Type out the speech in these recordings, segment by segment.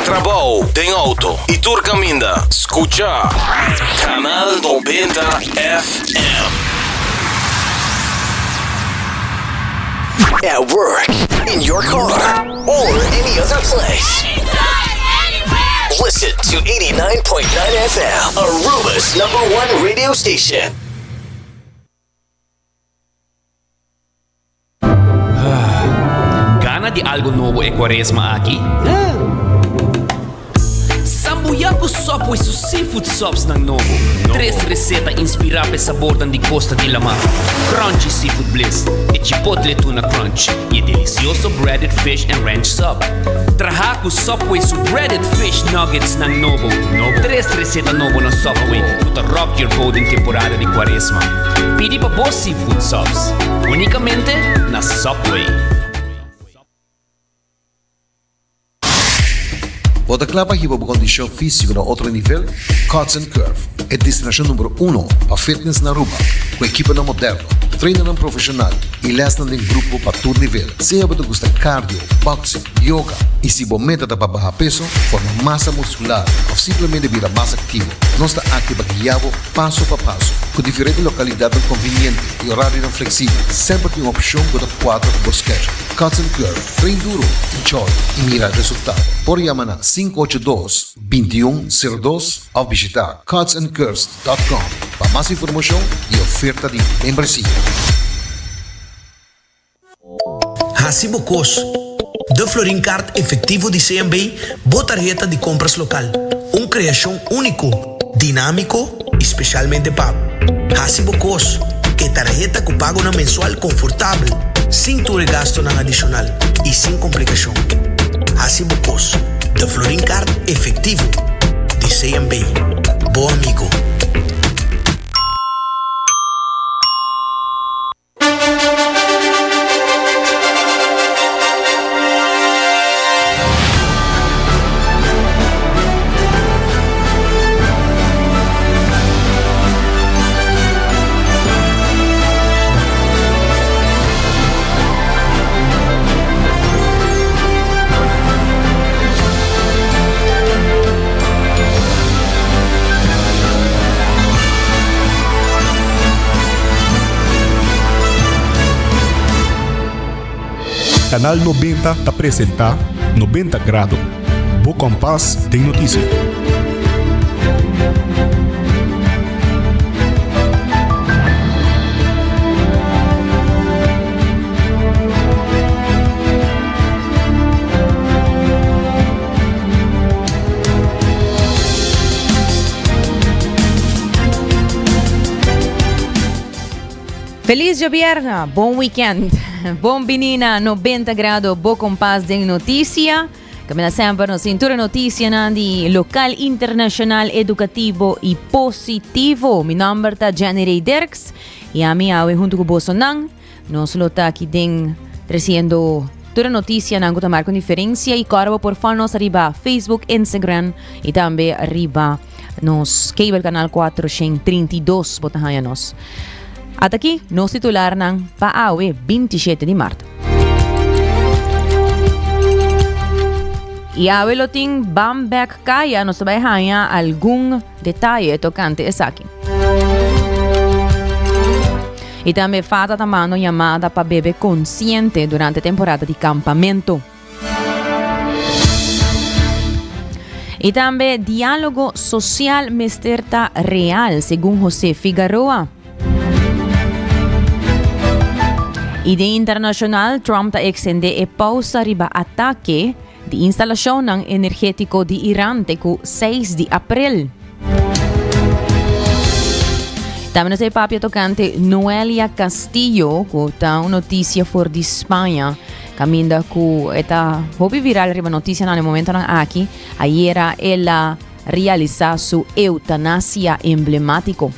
trabou, den auto y tur caminda. Scucha Canal 90 FM. At work, in your car, or any other place. Listen to 89.9 FM, Aruba's number one radio station. Gana di algo nobo e cuaresma aki? Sambuya cu Subway su seafood subs nan nobo. Tres receta inspira p'e sabornan di costa di lama, Crunchy Seafood Bliss, e Chipotle Tuna Crunch y e delicioso Breaded Fish and Ranch Sub. Traha cu Subway su Breaded Fish Nuggets nan nobo. Tres receta nobo na Subway cu ta rock your boat den temporada di cuaresma. Pidi pa bo seafood subs unicamente na Subway. Bo ta kla pa hiba bo kondishon físiko na otro nivel? Cuts and Curve, e destinashon numero uno pa fitness na Aruba, ku ekiponan moderno, trainernan profeshonal i lèsnan den grupo pa tur nivel. Sea bo ta gusta cardio, boxing, yoga i si bo meta ta pa baha peso, forma masa muskular òf simplemente bira mas aktivo, nos ta aki pa guia bo paso pa paso. Ku diferente lokalidatnan konviniente i orarionan fleksibel, semper tin un opshon ku ta kuadra ku bo schedule. Cuts and Curve. Train duro, enjoy y mira resultado. Por yama na 582 2102 of bishita cutsandcurves dot com pa mas informacion y oferta di membresia. Haci bo cos. De Florin Card Efectivo di CMB, bo tarheta di compras local. Un creacion unico, dinamico y specialmente pa bo. Haci bo cos. E tarheta cu pagonan mensual confortabel, sin tur e gastonan adicional y sin complicacion. Haci bo cos. De Florin Card Efectivo di CMB. Bo amigo. Canal 90 ta presenta 90 Grado, bo kompas den noticia. Feliz djobierna, bon weekend. Bon bini na 90 grado bo kompas den noticia. Camina semper nos tin tur e noticianan di local, internacional, educativo y positivo. Mi nomber ta Jenny Ray Dirks y ami awe hunto cu bosonan Nos lo ta aki den treciendo tur e noticianan cu ta marca un diferencia y corda bo por follow nos ariba Facebook, Instagram y tambe ariba nos cable canal 432 bo ta haya nos. Ata aki nos titularnan pa awe 27 di maart. Y awe lo tin Bam Bek Kaya, nos ta bay haya algun detaye tocante esaki. Y tambe Fata ta manda un yamada pa bebe consciente durante temporada di campamento. Y tambe dialogo social mester ta real, segun José Figaroa. Y den internacional, Trump ta extende e pausa riba atake di instalacionnan energetico di Iran te cu 6 di april. Tambe nos e papia tocante Noelia Castillo, cu ta un noticia for di Spaña. Caminda cu eta hopi viral riba noticia na e momentonan aki. Ayera ela realisa su eutanasia emblematico.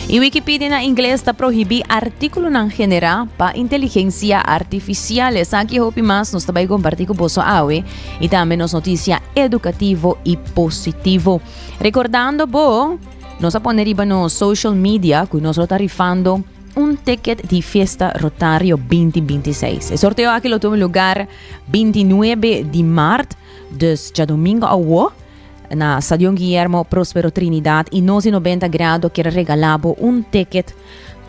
Y Wikipedia na ingles ta prohibi articulonan genera pa inteligencia artificial. Esaki hopi mas nos ta bay comparti cu boso awe y tambe nos noticia educativo y positivo. Recordando bo, nos a pone riba nos social media cu nos lo ta rifando. un ticket di Fiesta Rotario 2026. E sorteo aki lo tuma lugar 29 di maart, dus djadomingo awo, na Stadion Guillermo Prospero Trinidad y nos di 90 Grado kier regala bo un ticket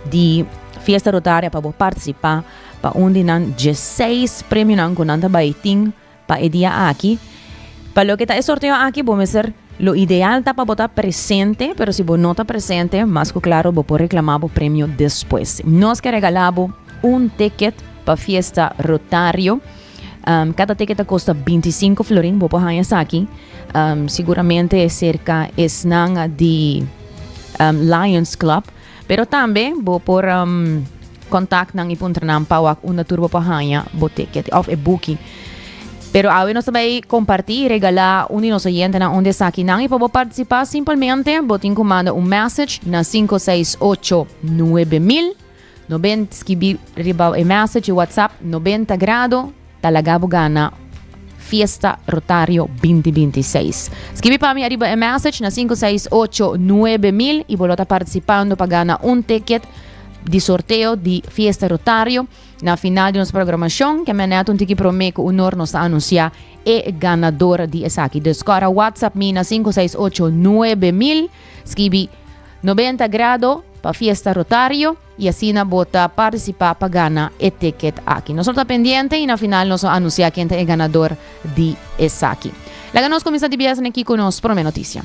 di Fiesta Rotaria pa bo participa pa un di nan 16 premionan cu nan ta bay tin Pa e dia aki, pa loke ta e sorteo aki bo mester, lo ideal ta pa bo ta presente, pero si bo no ta presente, mas ku klaro bo por reklamá bo premio despues. Nos ke regalá bo un ticket pa Fiesta Rotario. Kada ticket ta kosta 25 florin, bo por haña esaki siguramente serka esnan di Lions Club. Pero tambe bo por contact nan y puntra nan pa wak unda tur bo por haña bo ticket of e buki. Pero awe nos ta bay comparti y regala un di nos oyentenan un di esakinan y pa bo participa simpelmente bo tin cu manda un message na 568 9000 Noben skibi riba e message y WhatsApp 90 grado ta laga bo gana Fiesta Rotario 2026. Skibi pa mi ariba e message na 568 9000 y bo lo ta participando pa gana un ticket di sorteo di Fiesta Rotario. Na final di nos programacion, ke net un tiki prome cu unor nos ta anuncia e ganador di esaki. Dus kora WhatsApp mi na 568 9000, skibi 90 grado pa Fiesta Rotario y asina bo ta participa pa gana e ticket aki. Nos lo ta pendiente y na final nos lo anuncia ken ta e ganador di esaki. Laga nos cuminsa di bias aki cu nos prome noticia.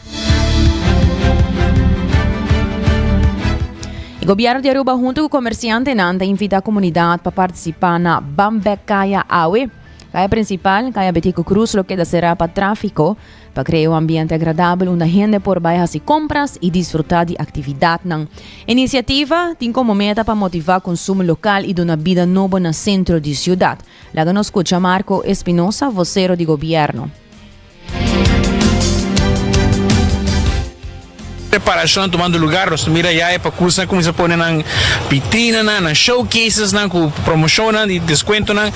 E gobierno di Aruba hunto cu comerciantenan ta invita comunidad pa participa na Ban Bek Kaya Awe. Kaya principal, Kaya Betico Cruz lo keda cera pa trafico Pa krea un ambiente agradabel unda hende por bai hasi kompras i disfrutá di aktividatnan. E inisiativa tin komo meta pa motivá konsumo lokal i duna bida nobo na sentro di siudat. Laga nos skucha Marco Espinosa, vosero di gobièrnu. Preparacion tumando lugar, nos ta mira ya e pakusnan cuminsa pone nan vitrinanan, nan showcasesnan cu promocionnan y descuentonan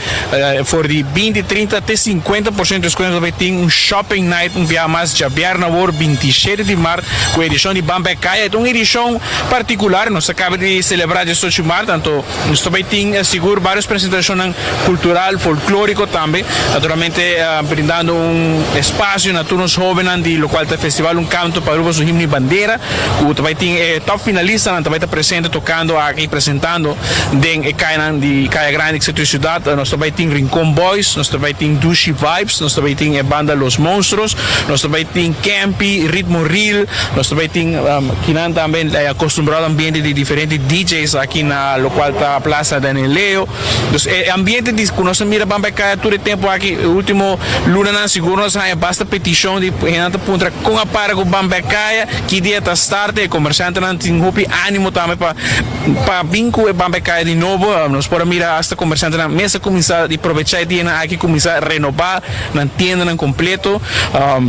for di binti, trinta te cincuenta por ciento descuento. Ta bay tin un shopping night un biaha mas djabièrnè awor binti shete di mart cu edicion di Ban Bek Kaya. E ta un edicion particular, nos ta caba di celebra diesocho di mart, anto nos ta bay tin sigur varios presentacionnan cultural, folklorico tambe, naturalmente brindando un espacio na tur nos hobennan di locual ta Festival Un Canto pa Aruba su Himno y Bandera, cu ta bay tin e top finalistanan ta bay ta presente tocando aki y presentando den e cayanan di Caya Grandi cu Centro di Ciudad. Nos ta bay tin Rincon Boys, nos ta bay tin Dushi Vibes, nos ta bay tin e banda Los Monstruos, nos ta bay tin Campy, Ritmo Real, nos ta bay tin kinan tambe e acostumbrado ambiente di diferente DJ's aki na locual ta Plaza Daniel Leo. Dus e ambiente di ku nos a mira ban bai kaya tur e tempu aki, e ultimo lunanan sigur nos a haña basta petishon di hendenan ta puntra kon a para ku ban bai kaya, ki dia ta start, e komershantenan tin hopi animo tambe pa pa bin ku e ban bai kaya di nobo. Nos por a mira asta komershantenan mes a kuminsá di probechá e dianan aki kuminsá renobá nan tiendanan kompleto,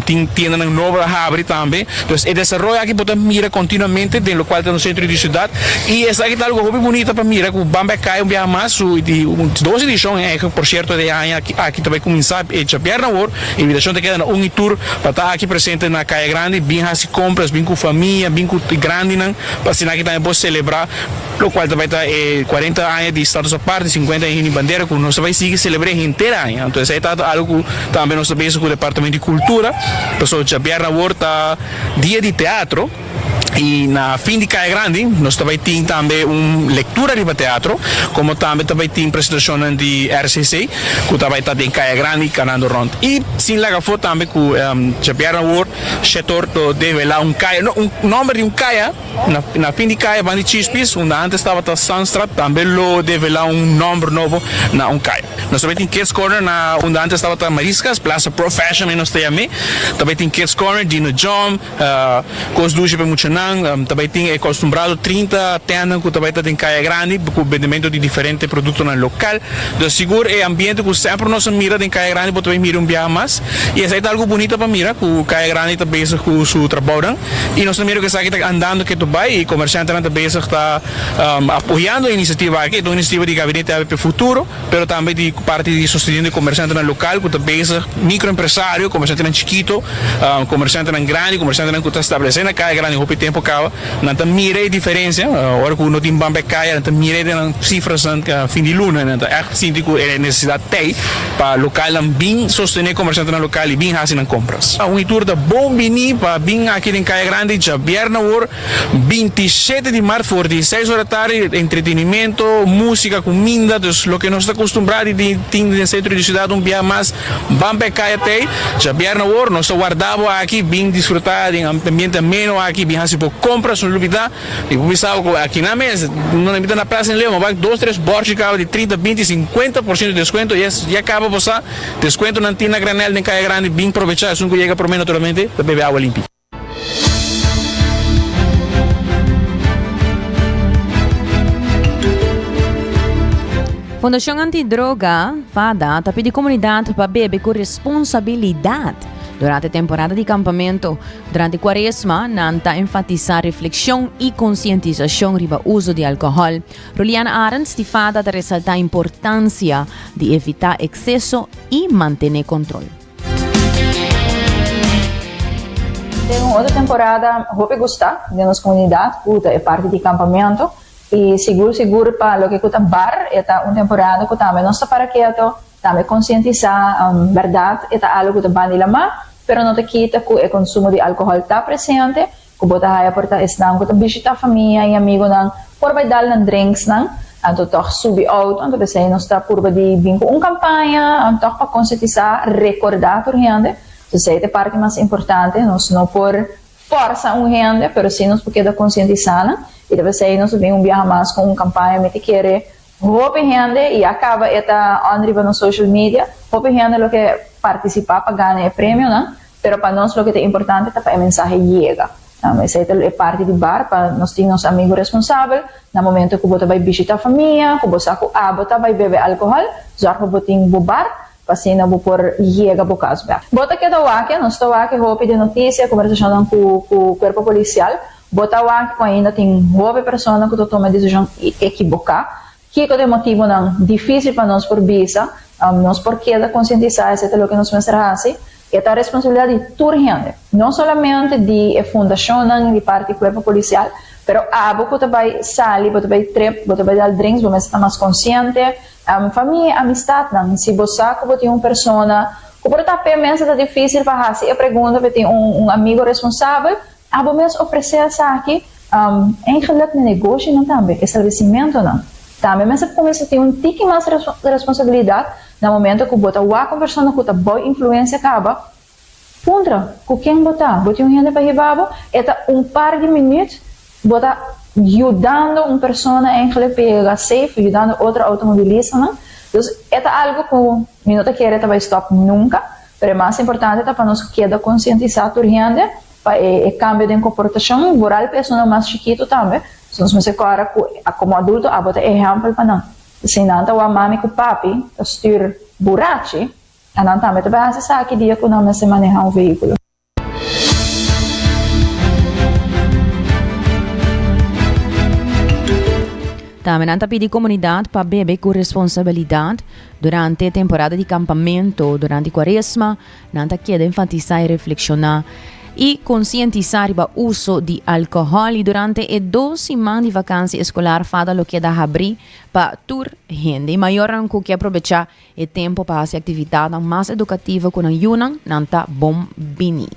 tin tiendanan nobo a habri tambe. Dus e desaroyo aki bo ta mira kontinuamente den lokual ta nos sentro di siudat i esaki ta algu hopi bunita pa mira ku Ban Bek Kai un biaha mas su di dos edishon eigenlijk por sierto e aña aki ta bai kuminsá e djabièrnè awor. Invitashon ta keda na un i tur pa ta aki presente na Kaya Grandi bin hasi kompras bin ku famia bin ku grandinan pa asina aki tambe por selebrá Locual ta bay ta e cuarenta aña di Status Aparte, cincuenta aña di Bandera cu nos ta bay sigui celebre henter aña. Entonces esey ta algo cu tambe nos ta bezig cu Departamento di Cultura, pasobra djabièrnè awor ta Dia di Teatro y na fin di Caya Grandi nos ta bay tin tambe un lectura riba teatro, como tambe ta bay tin presentacionnan di RCC cu ta bay ta den Caya Grandi canando rond. Y sin laga afo tambe cu djabièrnè awor Shetor lo devela un caya, no, un nomber di un caya. Na fin di kaya ban di Chispis, unda antes tabata Sanstraat, tambe lo develá un nòmber nobo na un kaya. Nos ta bai tin Kids Corner na unda antes tabata Mariscas, Plaza Pro Fashion mi nos ta yam'é. Ta bai tin Kids Corner, Dino Jom, kos dushi pa e muchanan. Ta bai tin e kostumbrado 30 tèndan ku ta bai ta den kaya grandi ku bendemento di diferente produktonan lokal. Dus sigur e ambiente ku semper nos a mira den kaya grandi bo ta bai mira un biaha mas. I esei ta algu bunita pa mira ku kaya grandi ta bezig ku su trabounan. Y nos ta mira cu esaki ta andando ketu bay y comerciantenan ta bezig ta apoyando e iniciativa aki. E ta un iniciativa di Gabinete ABP Futuro, pero tambe di parti di sosteniendo e comerciantenan local cu ta bezig, microempresario, comerciantenan chikito, comerciantenan grandi, comerciantenan cu ta establece na caya grandi hopi tempo. tempo caba, nan ta mira e diferencia, ora cu no tin ban pa e caya nan ta mira den nan cifrasnan fin di luna, nan ta echt sinti cu e necesidad t'ey pa localnan bin sostene comerciantenan local y bin haci nan compras. Un y tur ta bon bini pa bin aki den Caya Grandi djabièrnè awor 27 di mart for di seis ora tardi, entretenimento, musica, cuminda, dus loke nos ta acostumbrá di tin den centro di ciudad un bia mas ban pa e caya t'ey. Djabièrnè awor nos ta warda bo aki, bin disfrutá den ambiente ameno aki, bin haci bo compras, no lubidá. Mi por bisa bo cu akinan mes, no na mita na Plaza Leon, ma dos tres borchi caba di trinta, binti, cincuenta por ciento descuento, ya caba bo sa, descuentonan tin na granel den Caya Grandi, bin probecha, esun cu yega prome naturalmente ta bebe awa limpi. Fundacion Antidroga, fada, ta pidi comunidad pa bebe cu responsabilidad durante temporada di campamento. Durante cuaresma, nan ta enfatisa reflexion y concientisacion riba uzo di alcohol. Roliana Arends di fada ta resalta importancia di evita exceso y mantene control. Den un otro temporada hopi gusta den nos comunidad cu ta e parti di campamento y sigur sigur pa loke cu ta bar e ta un temporada cu tambe nos ta para keto, tambe concientisa berdad e ta algo cu ta bandi lama pero no ta kita cu e consumo di alcohol ta presente Ku bo ta haya por ta esnan ku ta bishitá famia i amigunan por bai dal nan drinksnan, anto tòg subi outo, anto p'esei nos ta purba di bin ku un kampaña tòg pa konsientisá, rekordá tur hende. Esei ta e parti mas importante, nos no por fòrsa un hende, pero sí nos por keda konsientisá nan, i ta p'esei nos ta bin un biaha mas ku un kampaña, mi ta kere Hopi hende, i a kaba e ta on riba nos social media, hopi hende lo ke partisipá pa gana e premionan, pero pa nos loke ta importante ta pa e mensahe yega. Esei ta e parti di bar pa nos tin nos amigu responsabel na momento ku bo ta bai bishitá famia, ku bo sa ku abo ta bai bebe alkohòl, zòrg pa bo tin bo bar pa asina bo por yega bo kas bèk. Bo ta keda wak, nos ta wak hopi di notisia, kombersashonnan ku ku kuerpo polisial, Bo ta wak ku ainda tin hopi persona ku ta tuma desishon ekiboká. Kiko ta e motibunan? Difísil pa nos por bisa. Nos por keda konsientisá esei ta loke nos mester hasi. E ta responsabilidat di tur hende, no solamente di e fundashonnan di parti kuerpo polisial, pero abo ku ta bai sali, bo ta bai trip, bo ta bai dal drinks, bo mester ta mas konsiente. Famia, amistatnan, si bo sa ku bo tin un persona ku por ta p'e mes ta difísil pa hasi e pregunta, p'e tin un amigu responsabel, Abo mes ofresé esaki, Eigenlijk na negoshinan tambe, establesimentonan tambe mester kuminsá tin un tiki mas responsabilidat na momento ku bo ta wak un persona ku ta bou influensia kaba, puntra ku ken bo ta, bo tin un hende pa hiba bo? E ta un par di minüt bo ta yudando un persona eigenlijk pa yega safe, yudando otro outomobilistanan. Dus e ta algu ku mi no ta kere ta bai stòp nunka, pero e mas importante ta pa nos keda konsientisá tur hende Pa e kambio den komportashon, voral pa esunnan mas chikitu tambe, so nos mester kòrda ku komo adulto abo ta ehèmpel pa nan. Si nan ta wak mami ku papi ta stür burachi, a nan tambe ta bai hasi esaki dia ku nan mester manehá un vehíkulo. Tambe nan ta pidi komunidat pa bebe ku responsabilidat durante temporada di kampamentu durante kuaresma. Nan ta keda enfatisá i reflekshoná i konsientisá riba uso di alkohòl i durante e dos siman di vakansi eskolar fada lo keda habrí pa tur hende. I mayornan ku ke probechá e tempu pa hasi aktividatnan mas edukativo ku nan yunan, nan ta bon bini.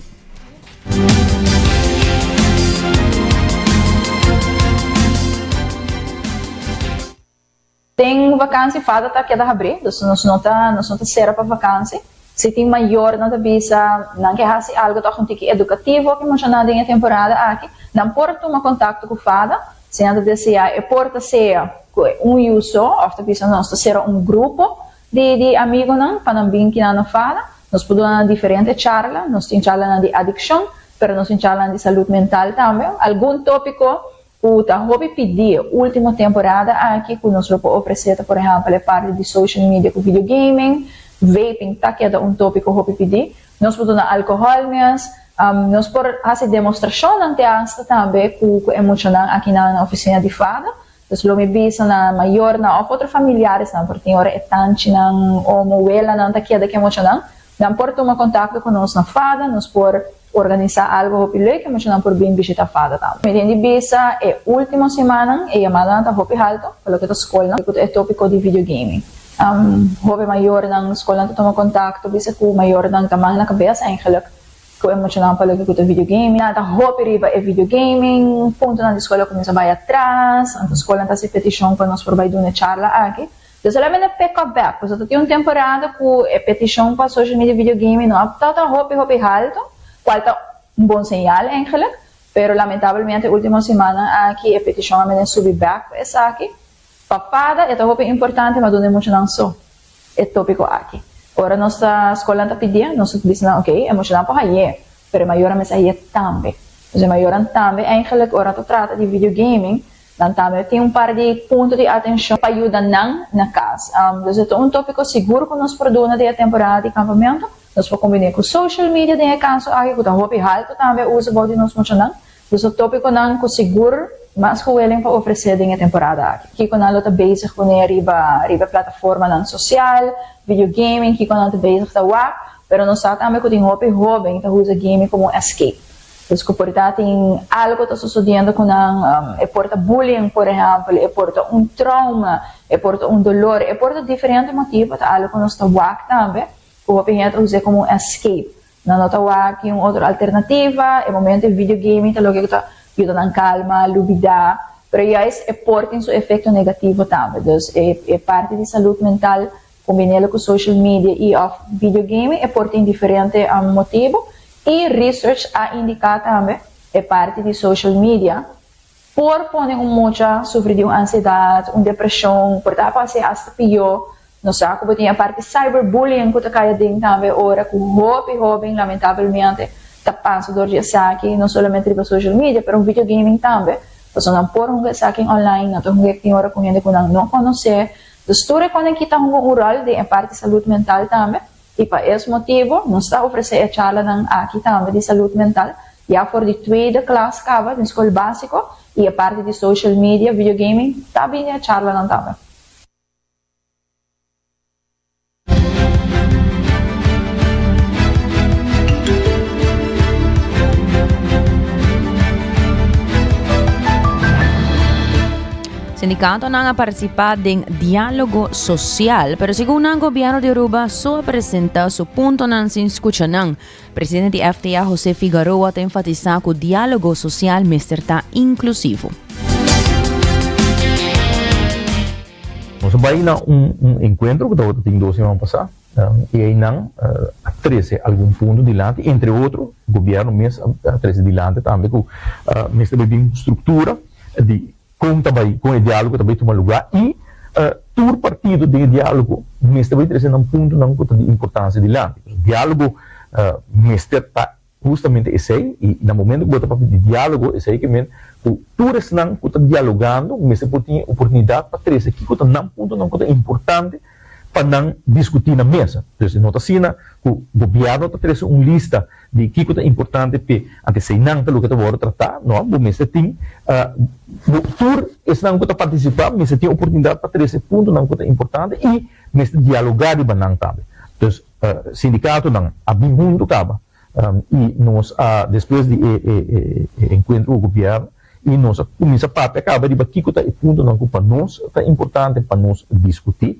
Den vakansi fada ta keda habrí, dus nos no ta nos no ta sera pa vakansi. Si tin mayornan ta bisa nan ke hasi algo tòg un tiki edukativo ke menshoná den e temporada aki, nan por tuma kontakto ku fada si nan ta deseá. E por ta sea ku e un yu so òf ta bisa nos ta sera un grupo di di amigonan pa nan bin kinan na fada. Nos por duna nan diferente charla, nos tin charlanan di adikshon, pero nos tin charlanan di salud mental tambe. Algun tópiko Ku ta hopi pidi e ultimo temporada aki ku nos lo por ofresé ta por ehèmpel e parti di social media ku video gaming, vaping ta keda un tópiko hopi pidi. Nos por duna alkohòl mes, nos por hasi demostrashonnan te asta tambe ku ku e muchanan aki nan na ofisina di fada. Dus lo mi bisa na mayornan òf otro familiaresnan por tin ora e tanchinan omo welanan ta keda ku e muchanan. Nan por tuma kontakto ku nos na fada, nos por organisá algu hopi leuk i muchanan por bin bishitá fada tambe. Mi tin di bisa e último simannan e yamadanan ta hopi haltu pa loke ta skolnan ku ta e tópiko di video gaming. Hopi mayornan, skolnan ta tuma kontakto bisa ku mayornan ta man na kabes eigenlijk ku e muchanan pa loke ku ta video gaming. Nan ta hopi riba e video gaming, puntonan di skol a kuminsá bai atras, anto skolnan ta hasi petishon pa nos por bai duna e charla aki. Yo solamente pick up bek, pasobra ta tin un temporada ku e petishon pa social media video gaming no a tabata hopi hopi haltu, kual ta un bon señal eigenlijk, pero lamentablemente ultimo simannan aki e petishon a menen subi bek pa esaki. Pa fada e ta hopi importante ma duna e muchanan so e topiko aki. Ora nos ta skolnan ta pidié, nos ta bisa nan ok, e muchanan por haye, pero e mayornan mester haye tambe. Dus e mayornan tambe eigenlijk ora ta trata di video gaming Nan tambe tin un par di punto di atencion pa yuda nan na cas. Dus e ta un topico sigur cu nos por duna den e temporada di campamento. Nos por combine cu social media den e caso aki cu ta hopi halto tambe usa bou di nos muchanan. Dus ta topiconan cu sigur mas cu willing pa ofrece den e temporada aki. Kico nan lo ta bezig cune riba riba e plataformanan social, video gaming, kico nan ta bezig ta wak. Pero nos sa tambe cu tin hopi hoben ta usa gaming como un escape. Dus ku por ta tin algo ta sosodiendo ku nan, e por ta bullying por ehèmpel, e por ta un trauma, e por ta un dolor, e por ta diferente motibu, ta algo ku nos ta wak tambe, ku hopi hende ta us'é komo un escape. Nan no ta wak un otro alternativa, e momento e video gaming ta loke ku ta yuda nan kalma, lubidá, pero juist e por tin su efekto negativo tambe. Dus e e parti di salud mental kombinelo ku social media i òf video gaming e por tin diferente motibu. I research a indiká tambe e parti di social media por pone un mucha sufri di un ansiedat, un depreshon, por ta pasa asta pió. Nos sa ku bo tin e parti cyberbullying ku ta kai aden tambe ora ku hopi hóben lamentabelmente ta pasa dor di esaki, no solamente riba social media pero video gaming tambe, pasobra nan por hunga esaki online, nan ta hunga tin ora ku hende ku nan no konosé. Dus tur e konan aki ta hunga un ròl den e parti salud mental tambe. I pa es motibu nos ta ofresé e charlanan aki tambe di salud mental, ya for di tweede klas kaba den skol básiko i e parti di social media, video gaming, ta bini e charlanan tambe. Sindicatonan a participa den dialogo social, pero segun nan gobierno di Aruba so a presenta su puntonan sin scucha nan. Presidente di FTA Jose Figaroa ta enfatisa cu dialogo social mester ta inclusivo. Nos a bai na un un encuentro cu tabata tin dos siman pasa y eynan a trece algun punto dilanti, entre otro gobierno mes a trece dilanti tambe cu mester bay bin structura di Kon ta bai, kon e diálogo ta bai tuma lugá i tur partido den e diálogo mester bai trese nan puntonan ku ta di importansia dilanti. Pasobra diálogo mester ta hustamente esei i na momento ku bo ta papia di diálogo esei ke men ku tur esnan ku ta dialogando mester por tin e oportunidat pa trese kiko ta nan puntonan ku ta importante pa nan diskutí na mesa. Dus e no ta asina ku gobièrnu ta trese un lista di kiko ta importante p'e, anto eseinan ta loke ta wòrdu tratá. No, bo mester tin, bo tur esnan ku ta partisipá mester tin oportunidat pa trese puntonan ku ta importante i mester dialogá riba nan tambe. Dus sindikatonan a bin huntu kaba i nos a despues di e enkuentro ku gobièrnu, I nos a kuminsá papia kaba riba kiko ta e puntonan ku pa nos ta importante pa nos diskutí.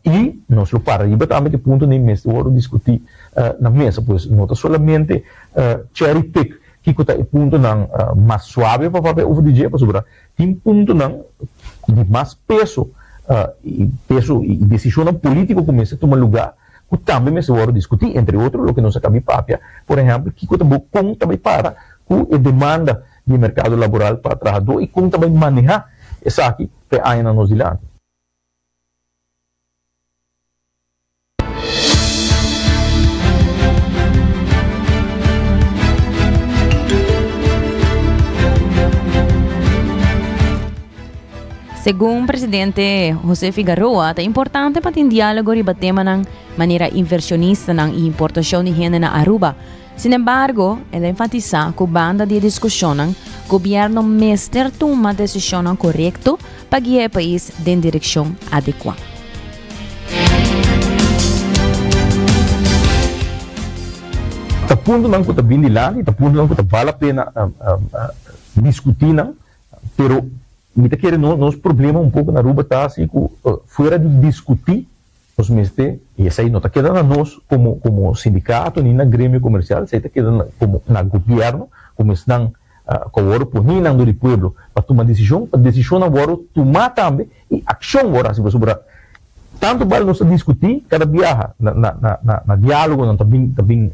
I nos lo para riba tambe ku e puntonan ei mester wòrdu diskutí na mesa. Pues no ta solamente cherry pick kiko ta e puntonan mas suave pa papia over di dje, pasobra tin puntonan di mas peso i peso i desishonnan polítiko ku mester tuma lugá ku tambe mester wòrdu diskutí. Entre otro loke nos a kabi papia, por ehèmpel, kiko ta bo kon ta bai para ku e demanda di e merkado laboral pa trahadó i kon ta bai manehá esaki pa e añanan nos dilanti. Segun presidente José Figaroa, ta importante pa tin diálogo riba temanan manera inversionistanan i importashon di hende na Aruba. Sin embargo, el a enfatisá ku banda di e diskushonnan, gobièrnu mester tuma desishonnan korekto pa guia e pais den direkshon adekuá. puntonan ku ta bin dilanti, ta puntonan ku ta bal la pena diskutí nan, pero mi ta kere nos problema un poko na Aruba ta asi ku fuera di diskutí nos mester, i esei no ta keda na nos komo komo sindikato ni na gremio komersial, esei ta keda na komo na gobièrnu komo esnan ku a wòrdu poní nan dor di pueblo pa tuma desishon, pa desishonnan wòrdu tumá tambe i akshon wòrdu hasi pasobra tantu bal nos ta diskutí kada biaha na na na na diálogonan ta bin ta bin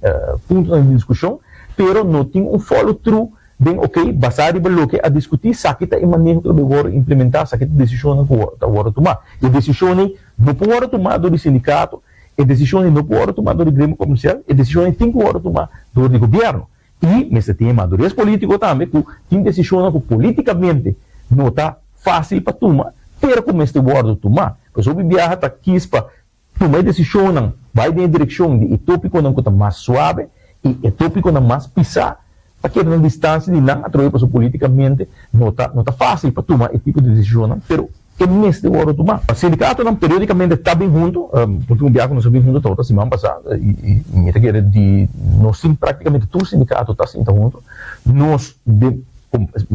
puntonan di diskushon pero no tin un follow through den oke basá riba loke a diskutí saki ta e maneho ku ta bai wòrdu implementá saki ta desishonnan ku ta wòrdu tumá e desishon ei no por wòrdu tumá dor di sindikato e desishon ei no por wòrdu tumá dor di gremio komersial e desishon ei tin ku wòrdu tumá dor di gobièrnu. I mester tin e madurez politico tambe cu tin decisionnan cu politicamente no ta facil pa tuma, pero cu mester wordo tuma. Pasobra hopi biaha ta kies pa tuma e decisionnan bay den e direccion di e topiconan cu ta mas suave y e topiconan mas pisa ta keda na distancia di nan atrobe pasobra politicamente no ta no ta facil pa tuma e tipo di decisionnan, pero E mester wòrdu tumá. Sindikatonan periódikamente ta bin huntu. Último biaha ku nos a bin huntu tabata siman pasá i mi ta kere di nos tin práktikamente tur sindikato ta sinta huntu. Nos den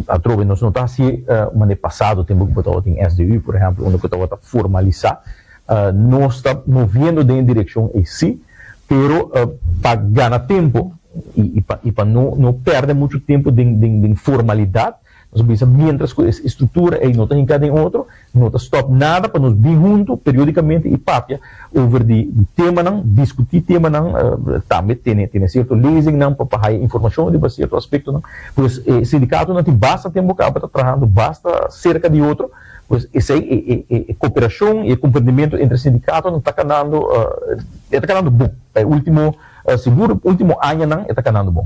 atrobe nos no ta hasié manera pasado tempu ku bo tabatin SDU por ehèmpel unda ku tabata formalisá. Nos ta moviendo den e direkshon ei sí, pero pa gana tempu i pa i pa no no pèrdè muchu tempu den den formalidat. Nos a bisa mientras cu e structura ey no ta hinca den otro, no ta stop nada pa nos bin hunto periodicamente y papia over di temanan, discuti temanan, tambe tene tene cierto lezingnan pa pa haya informacion riba cierto aspectonan. Pues e sindicatonan tin basta tempo caba ta trahando basta cerca di otro, pues esey e e e cooperacion y e comprendimento entre sindicatonan ta canando e ta canando bon. Pa e ultimo sigur ultimo añanan e ta canando bon.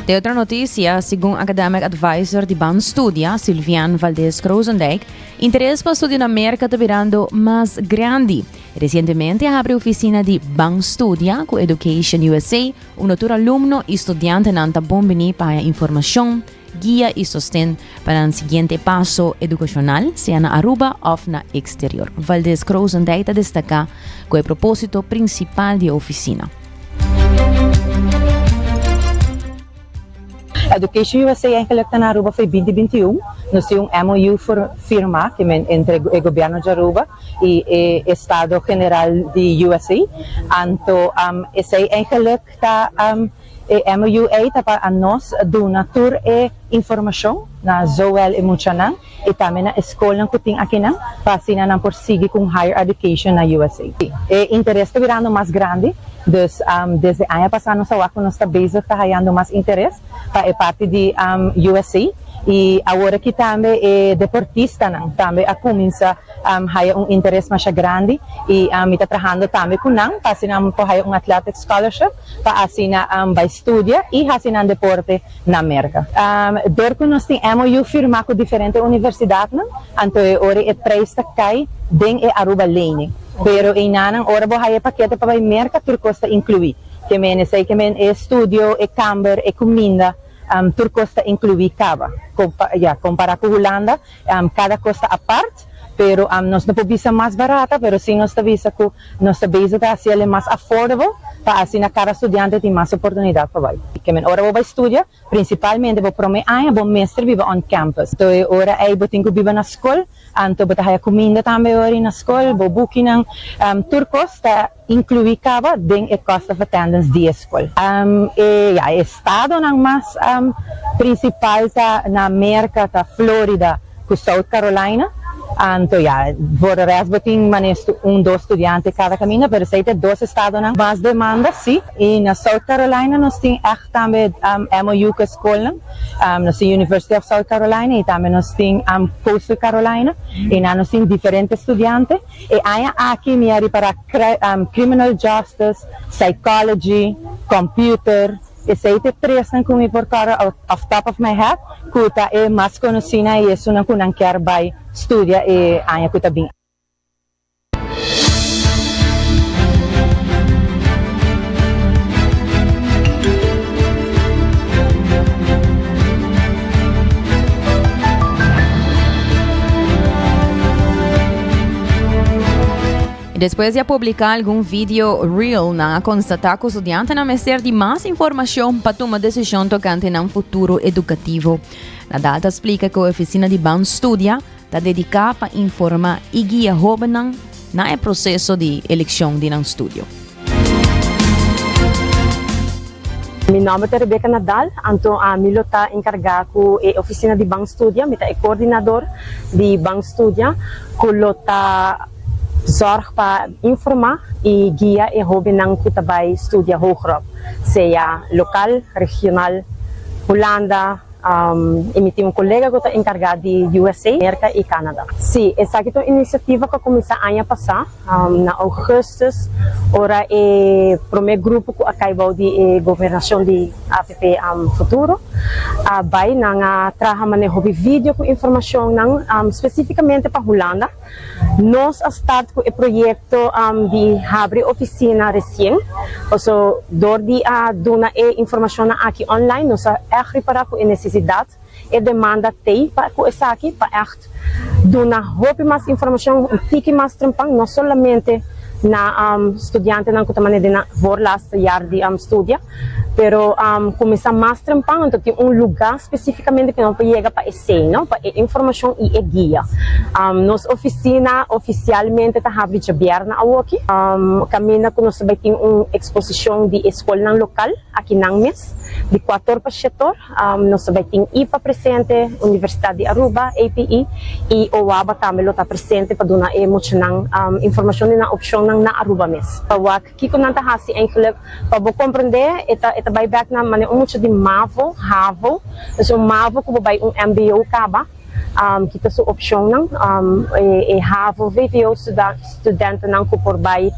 De otro noticia, segun academic advisor di Ban Studia, Sylviane Valdez Krozendijk, Interes pa studia na Merka ta birando mas grandi. Resientemente a habri oficina di Ban Studia cu Education USA, unda tur alumno y studiantenan ta bon bini pa haya informacion, guia y sosten pa nan siguiente paso educacional, sea na Aruba of na exterior. Valdez Krozendijk ta destaca cu e proposito principal di e oficina. Education USA eigenlijk ta na Aruba for binti binti un. Nos tin un MOU for firma ke men entre e gobierno di Aruba y e estado general di USA. Anto esey eigenlijk ta e MOU ey ta pa nos duna tur e informacion na zowel e muchanan y tambe na e scolnan cu tin akinan pa asina nan por sigui cu un higher education na USA. E interes ta birando mas grandi, dus desde aña pasa nos a wak cu nos ta bezig ta hayando mas interes pa e parti di USA y awor aki tambe e deportistanan tambe a cuminsa haya un interes masha grandi y mi ta trahando tambe cu nan pa asina nan por haya un athletic scholarship pa asina bay studia y haci nan deporte na Merka. Dor ku nos tin MOU firmá ku diferente universidatnan, anto e ora e preis ta kai den e Aruba lening. Pero einanan ora bo haya e pakete pa bai Merka tur kos ta inkluí. Ke men esei ke men e estudio, e kamber, e kuminda, tur kos ta inkluí kaba. Ya, kompará ku Hulanda, kada kos ta apart, pero nos no por bisa mas barata, pero sí nos ta bisa ku Nos ta bezig ta hasi el mas affordable pa asina kada studiante tin mas oportunidat pa bai. Kemen ora bo bai studia, prinsipalmente bo prome aña bo mester biba on campus. Anto e ora ei bo tin ku biba na skol, anto bo ta haya kuminda tambe e ora ei na skol, bo bukinan, tur kos ta inkluí kaba den e cost of attendance di e skol. E ya e estadonan mas prinsipal ta na Merka ta Florida, Ku South Carolina, anto ya, voor de rest bo tin mane un dos studiante kada kaminda, pero esei ta e dos estadonan mas demanda, si. I na South Carolina nos tin ègt tambe MOU ku e skolnan. Nos tin University of South Carolina i tambe nos tin Coastal Carolina, i nan nos tin diferente studiante. E aña aki mi a ripará Criminal Justice, Psychology, Computer. Esei ta e tresnan ku mi por kòrda off top of my head ku ta e mas konosínan i esunnan ku nan kier bai studia e aña ku ta bin. Despues di a publiká algun video reel, nan a konstatá ku studiantenan mester di mas informashon pa tuma desishon tokante nan futuro edukativo. Nadal ta splika ku e ofisina di Ban Studia ta dediká pa informá i guia hóbennan na e proseso di elekshon di nan studio. Mi nòmber ta Rebecca Nadal, anto ami lo ta enkargá ku e ofisina di Ban Studia. Mi ta e koordinador di Ban Studia ku lo ta Zorg pa informa y guia e hobennan cu ta bay studia hogerop, sea local, regional, Hulanda, y mi tin un colega cu ta encarga di USA, Merca y Canada. Si, esaki ta un iniciativa cu a cuminsa aña pasa, na augustus, ora e prome grupo cu a cay bou di e gobernacion di avp Futuro a bay, nan a traha maneho hopi video cu informacionnan specificamente pa Hulanda. Nos a start ku e proyekto di habri ofisina resien, paso dor di a duna e informashonnan aki online nos a ègt ripará ku e nesesidat, e demanda t'ei pa ku esaki, pa ègt duna hopi mas informashon un tiki mas trempan, no solamente na studiantenan ku ta manera den nan voorlaatste jaar di studia. Pero kuminsá mas trempan, anto tin un lugá spesífikamente ku nan por yega pa esei, no? Pa e informashon i e guia. Nos ofisina ofisialmente ta habri djabièrnè awoki, kaminda ku nos ta bai tin un eksposishon di e skolnan lokal akinan mes, di kuator pa shetor. Nos ta bai tin ipa presente, Universitat di Aruba, APE, i OABA tambe lo ta presente pa duna e muchanan informashon di nan opshonnan na Aruba mes. Pa wak Kiko nan ta hasi eigenlijk? Pa bo komprendé e ta e ta bai bèk na manera un mucha di mavo, havo, dus un mavo ku bo bai un mbo kaba, ki ta su opshonnan. E havo, vvo studentenan ku por bai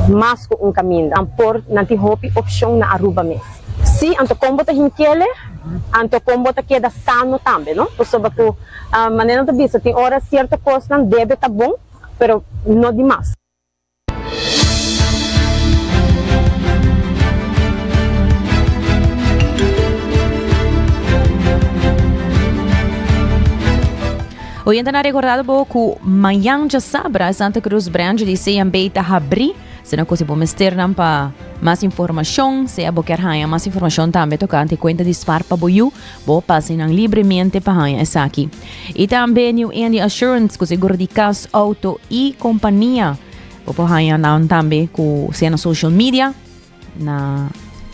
mas ku un kaminda. Nan por, nan tin hopi opshon na Aruba mes. Sí, anto kon bo ta hinkele, anto kon bo ta keda sano tambe, no? Pasobra ku manera nan ta bisa tin ora sierto kosnan debe ta bon, pero no di mas. Oyente na recordado bo ku mañan djasabra Santa Cruz Branch di CMB ta habri. Sena ku si bo mester nan pa mas informashon, sea bo kier haña mas informashon tambe tokante kuenta di spar pa bo yu, bo pasa nan libremente pa haña esaki. I tambe New Indy Assurance ku seguro di kas, outo i kompania. Bo por haña nan tambe ku sea na social media, na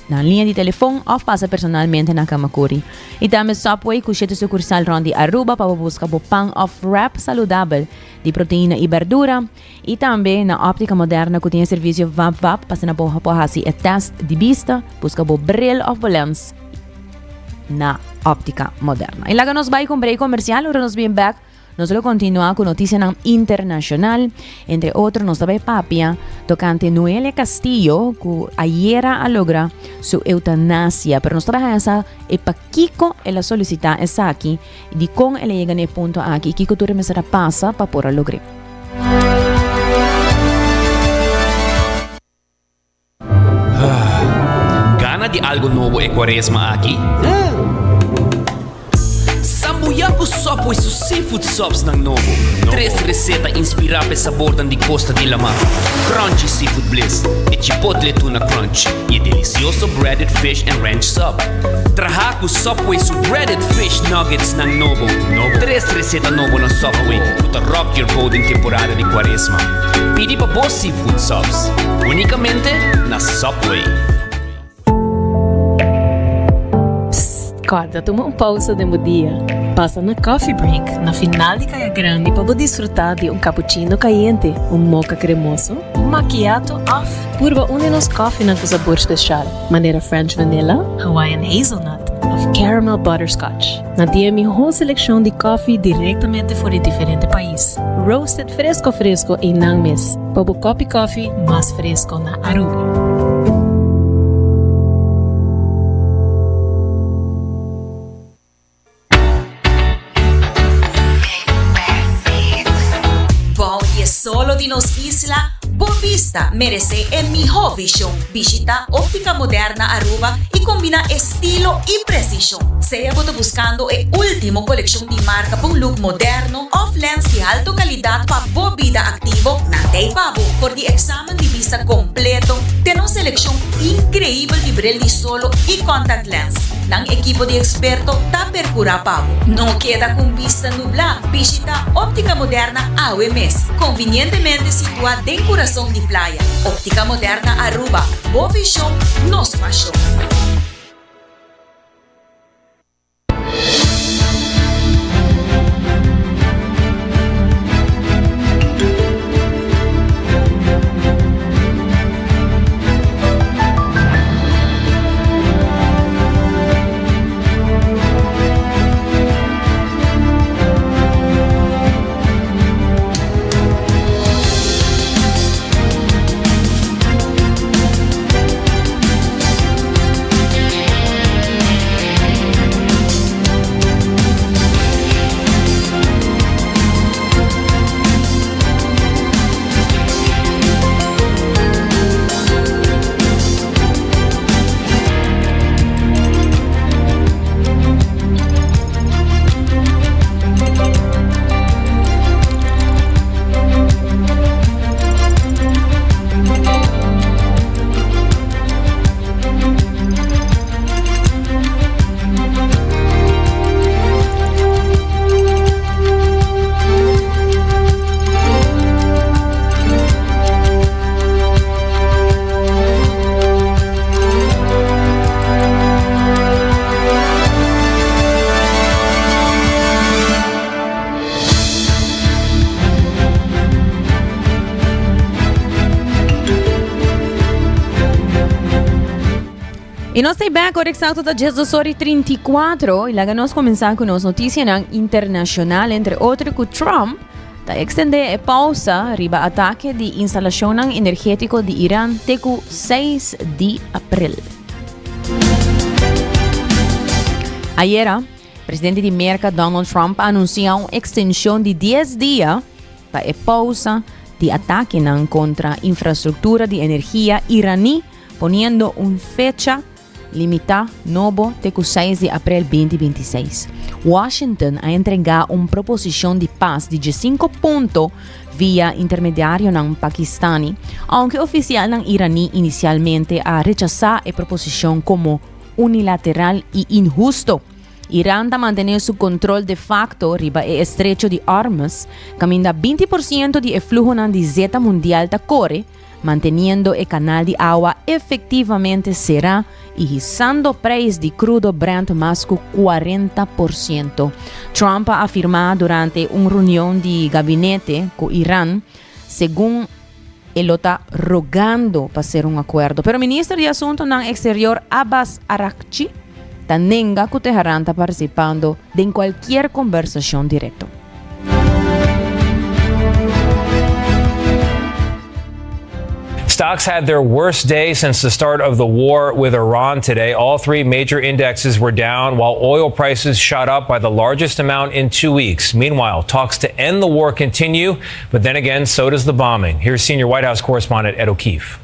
nan liña di telefon òf pasa personalmente na Kamakuri. I tambe Subway ku shete sukursal rònt di Aruba pa bo buska bo pan òf wrap saludabel di proteina i berdura. I tambe na Óptica Moderna ku tin e servisio Vap Vap pa asina bo por hasi e tèst di bista, buska bo bril òf bo lens na Óptica Moderna. I laga nos bai ku un break komersial, ora nos bin bèk nos lo kontinuá ku notisianan internashonal. Entre otro nos ta bai papia tokante Noelia Castillo ku ayera a logra su eutanasia, pero nos ta bai haña sa e pakiko el a solisitá esaki. Dikon el a yega na e punto aki i kiko tur e mester a pasa pa por a logr'é? Gana di algo nobo e cuaresma aki? Sambuya cu Subway su seafood subs nan nobo. Tres receta inspira p'e sabornan di costa di lama, Crunchy Seafood Bliss, e Chipotle Tuna Crunch y e delicioso Breaded Fish and Ranch Sub. Traha cu Subway su Breaded Fish Nuggets nan nobo. Tres receta nobo na Subway cu ta rock your boat den temporada di cuaresma. Pidi pa bo seafood subs unicamente na Subway. Psst, corda tuma un pausa den bo dia. Pasa na Coffee Break na final di Caya Grandi pa bo disfruta di un cappuccino cayente, un mocha cremoso, un macchiato of purba un di nos koffienan cu sabor special, manera French Vanilla, Hawaiian Hazelnut of Caramel Butterscotch. Nan tin e mihó seleccion di koffie directamente for di diferente pais, roasted fresco fresco einan mes, pa bo kopi koffie mas fresco na Aruba. di nos isla, bo bista merece e miho vision. Bishita Optica Moderna Aruba y combina estilo y precision. Sea bo ta buscando e ultimo coleccion di marca pa un look moderno of lens di alto calidad pa bo bida activo, nan ta ey pa bo. For di examen di bista completo te nos seleccion increibel di bril di solo y contact lens, nan ekipo di experto ta percura pa bo. No keda cu un bista nublá, bishita Optica Moderna awe mes, convinientemente situa den curason di playa. Optica Moderna Aruba, bo vision, nos pasion. Y nos ta back ora exacto ta 12 ora y 34 y laga nos comenzar cu nos noticianan internacional entre otro cu Trump ta extende e pausa riba ataque di instalacionnan energetico di Iran te cu 6 di april. Ayera, presidente di Merca Donald Trump a anuncia un extension di 10 dia pa e pausa di atakenan kontra infrastruktura di energia iraní, poniendo un fecha limitá nobo te ku seis di aprel binti binti seis. Washington a entregá un proposishon di pas di diesinko punto via intermediarionan pakistani, ounke ofisialnan iraní inisialmente a rechasá e proposishon komo unilateral i inhusto. Iran ta mantené su kontrol de facto riba e estrecho di Hormuz, kaminda 20 por siento di e fluhonan di zeta mundial ta kore, manteniendo e kanal di awa efektivamente será i hisando preis di krudo Brent mas ku 40 por siento. Trump a afirmá durante un reunion di gabinete ku Iran, segun E lo ta rogando pa ser un akuerdo, pero minister di Asuntonan Eksterior Abbas Araghchi ta nenga ku Teheran ta partisipando den kualkier kombersashon direkto. Stocks had their worst day since the start of the war with Iran today. All three major indexes were down while oil prices shot up by the largest amount in two weeks. Meanwhile, talks to end the war continue, but then again, so does the bombing. Here's senior White House correspondent Ed O'Keefe.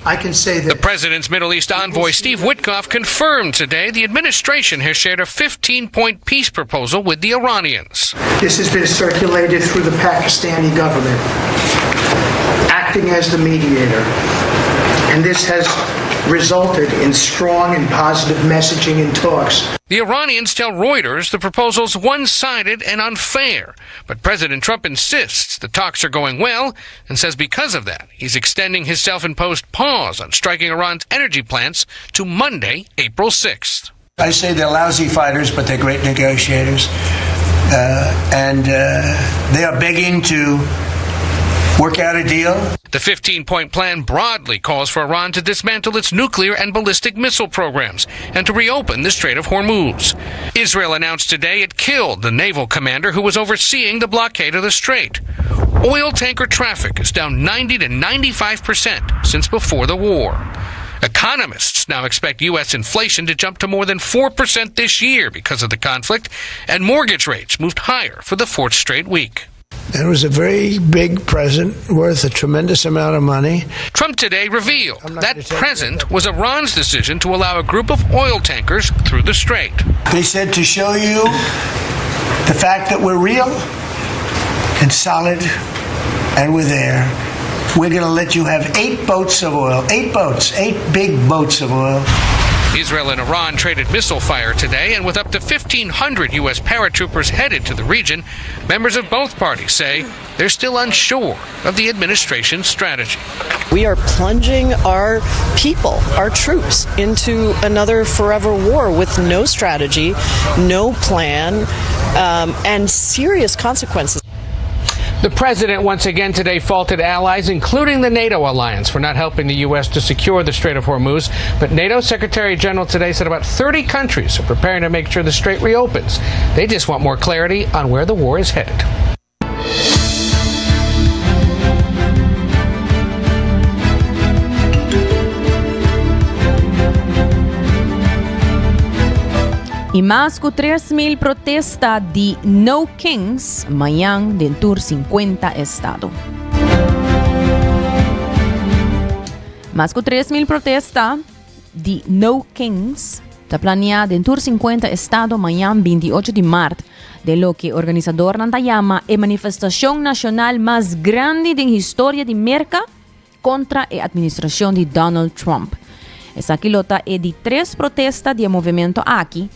I can say that. The president's Middle East envoy, Steve Witkoff, confirmed today the administration has shared a 15 point peace proposal with the Iranians. This has been circulated through the Pakistani government, acting as the mediator. And this has resulted in strong and positive messaging and talks. The Iranians tell Reuters the proposal's one sided and unfair. But President Trump insists the talks are going well and says because of that, he's extending his self imposed pause on striking Iran's energy plants to Monday, April 6th. I say they're lousy fighters, but they're great negotiators. Uh, and uh, they are begging to work out a deal. The 15 point plan broadly calls for Iran to dismantle its nuclear and ballistic missile programs and to reopen the Strait of Hormuz. Israel announced today it killed the naval commander who was overseeing the blockade of the strait. Oil tanker traffic is down 90 to 95 percent since before the war. Economists now expect U.S. inflation to jump to more than 4% this year because of the conflict, and mortgage rates moved higher for the fourth straight week. And it was a very big present worth a tremendous amount of money. Trump today revealed that present was Iran's decision to allow a group of oil tankers through the strait. They said to show you the fact that we're real and solid and we're there. We're going to let you have eight boats of oil, eight boats, eight big boats of oil. Israel and Iran traded missile fire today, and with up to 1,500 U.S. paratroopers headed to the region, members of both parties say they're still unsure of the administration's strategy. We are plunging our people, our troops, into another forever war with no strategy, no plan, um, and serious consequences. The president once again today faulted allies, including the NATO alliance, for not helping the U.S. to secure the Strait of Hormuz. But NATO Secretary General today said about 30 countries are preparing to make sure the strait reopens. They just want more clarity on where the war is headed. Y mas cu 3.000 protesta di No Kings mañan den tur 50 estado. Mas cu 3.000 protesta di No Kings ta planea den tur 50 estado mañan 28 di maart, den loke organisadornan ta yama e manifestacion nacional mas grandi den historia di Merca kontra e administrashon di Donald Trump. Esaki lo ta e di tres protesta di e movimento aki,